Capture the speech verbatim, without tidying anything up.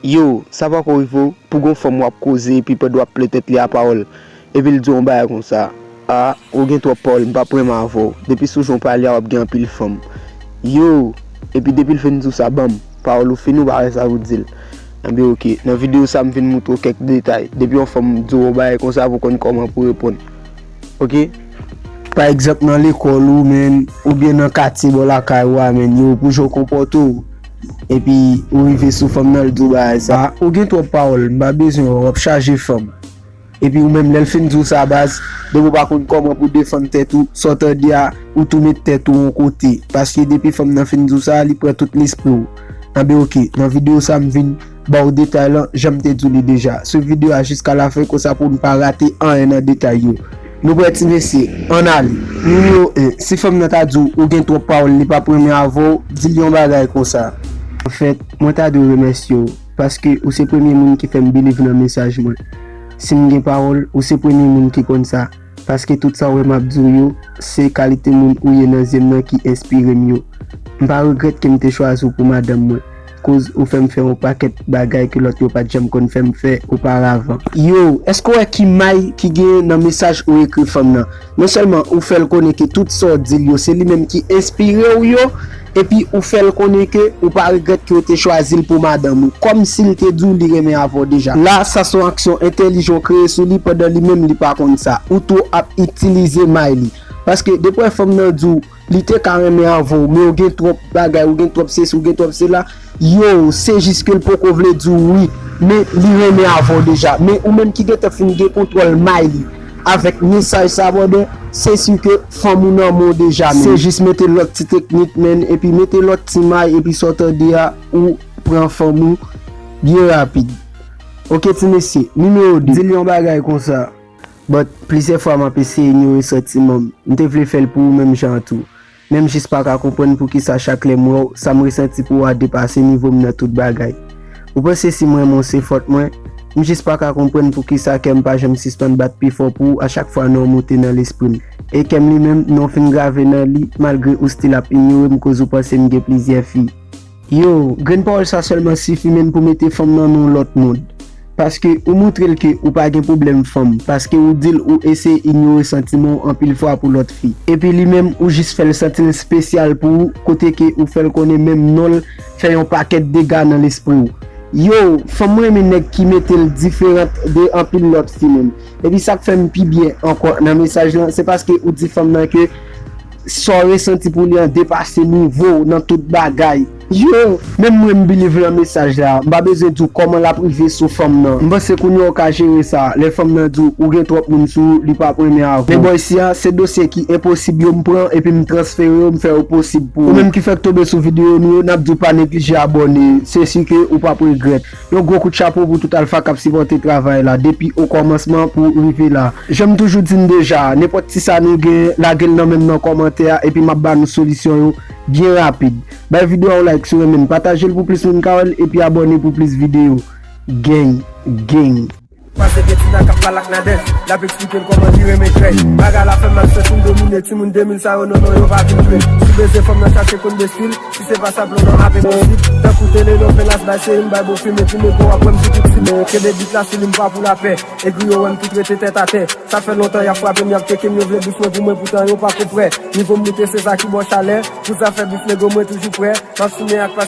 Yo, sa pako rive w pou gon fanm w ap koze epi pandan w ap plen tèt li a pawòl, epi l di w yon bagay konsa, a, ou gen twòp pawòl, m p ap renmen avè w. Depi sou jan w pale a, w ap gen anpil fanm. Yo, epi depi l fin di w sa, banm, pawòl ou fini, ou pa wè sa pou di l. Anben oke, nan videyo sa m vin moutre w kèk detay. Depi yon fanm di w yon bagay konsa, pou w konn kòman pou w reponn. Oke? Pa egzanp, nan lekòl ou, menn, oubyen nan katye bò lakay ou a, menn, yo, pou jan w konpòte w. Epi, ou rive sou fanm nan, l di w bagay sa. A, ou gen twòp pawòl, m pa bezwen w, w ap chaje fanm. Epi ou menm, lè l fin di w sa, baz, depi w pa konn kòman pou defann tèt ou, sa w tande a, ou tou met tèt ou yon kote. Paske depi fanm nan fin di w sa, li pran tout lespri w. Anben oke, nan videyo sa, m vin ba w detay lan, jan m te di w li deja. Swiv videyo a jiska lafen, konsa pou n pa rate anyen nan detay yo. Nou prè, ti mesye, ann ale. Nimewo en, si fanm nan ta di w, ou gen twòp pawòl, li p ap renmen avè w, di l yon bagay konsa. Anfèt, mwen ta dwe remèsye w, paske ou se premye moun ki fè m believe nan mesaj mwen. Si m gen pawòl, ou se premye moun ki konn sa. Paske tout sa w wè m ap di w yo, se kalite moun ou ye nan zye m nan ki enspire m yo. M pa regrèt ke m te chwazi w pou madanm mwen, koz ou fè m fè yon pakèt bagay ke lòt yo pa t janm konn fè m fè oparavan. Yo, èske w wè ki may ki genyen nan mesaj ou ekri fanm nan? Non sèlman ou fè l konnen ke tout sa w di l yo, se li menm ki enspire w yo, epi ou fè l konnen ke ou pa regrèt ke w te chwazi l pou madanm ou, kòmsi l te di w li renmen avè w deja. La, sa se yon aksyon entèlijan w kreye sou li pandan li menm li pa konn sa. Ou tou ap itilize may li. Paske depi w wè fanm nan di w li te ka renmen avè w, men ou gen twòp bagay, ou gen twòp sesi, ou gen twòp sela, yo, se jis ke l poko vle di w wi, men li renmen avè w deja. Men ou menm ki gentan fin gen kontwòl may li avèk mesaj sa, brother, se si ke fanm ou nan men w deja, menn. Se jis mete lòt ti teknik, menn, epi mete lòt ti may, epi sa w tande a, ou pran fanm ou byen rapid. Oke, ti mesye, nimewo de. Di l yon bagay konsa. But, plizyè fwa m ap eseye inyore santiman m. M te vle fè l pou ou menm jan an tou. Men m jis pa ka konprann poukisa chak lè m wè w, sa m resanti pou ou a depase nivo m nan tout bagay. Ou panse si m renmen w se fòt mwen? M jis pa ka konprann poukisa kè m pa janm sispann bat pi fò pou ou a chak fwa non w moute nan lespri m. E kè m li menm, non w fin grave nan li, malgre ou still ap inyore m koz ou panse m gen plizyè fi. Yo, grenn pawòl sa sèlman sifi menn pou mete fanm nan nan yon lòt mond. Paske ou montre l ke ou pa gen pwoblèm fanm, paske ou di l ou eseye inyore santiman w anpil fwa pou lòt fi. Epi li menm, ou jis fè l santi l espesyal pou ou, kote ke ou fè l konnen menm non l fè yon pakèt dega nan lespri w. Yo, fanm renmen nèg ki mete l diferan de anpil lòt fi menm. Epi sa k fè m pi byen ankò nan mesaj lan, se paske ou di fanm nan ke sa w resanti pou li an depase nivo w nan tout bagay. Yo, menm mwen m believe nan mesaj la. M pa bezwen di w kòman l ap rive sou fanm nan. M panse kounye a w ka jere sa. Lè fanm nan di w ou gen twòp moun sou ou, li p ap renmen avè w. Men bò isi a, se dosye ki enposib yo m pran epi m transfere yo, m fè yo posib pou ou. Ou menm ki fèk tonbe sou videyo nou yo, n ap di w pa neglije abòne. Se si ke ou p ap regrèt. Yon gwo kout chapo pou tout alfa k ap sipòte travay la depi okòmansman pou rive la. Jan m toujou di n deja, nenpòt ti sa nou gen, lage l nan men m nan kòmantè a, epi m ap ba nou solisyon yo byen rapid. Bay videyo a yon like si w renmen l, pataje l pou plis moun ka wè l, epi abòne pou plis videyo. Gang, gang. Pase gen Tina k ap pale ak Nadège, l ap eksplike l kòman li renmen krèy. Bagay la fè m mal, santi m domine, timoun de mil sa yo, non, non, yo pa vin jwe. Si beze fanm nan chache konn destil, si se pa sa plan nan ap enposib. Tankou telenovelas bay seri m bay bon fim, epi men pou w ap wè m sou tout sib. Kenbe bit la sou li m pa pou lapè, egri yo wè m tout rete tèt atè. Sa fè lontan y ap frape m, y ap tcheke m, yo vle bif mwen pou mwen, poutan yo pako prè. Nivo m moute, se sa ki ba w chalè, pou zafè bif nego mwen toujou prè. M ap simen ak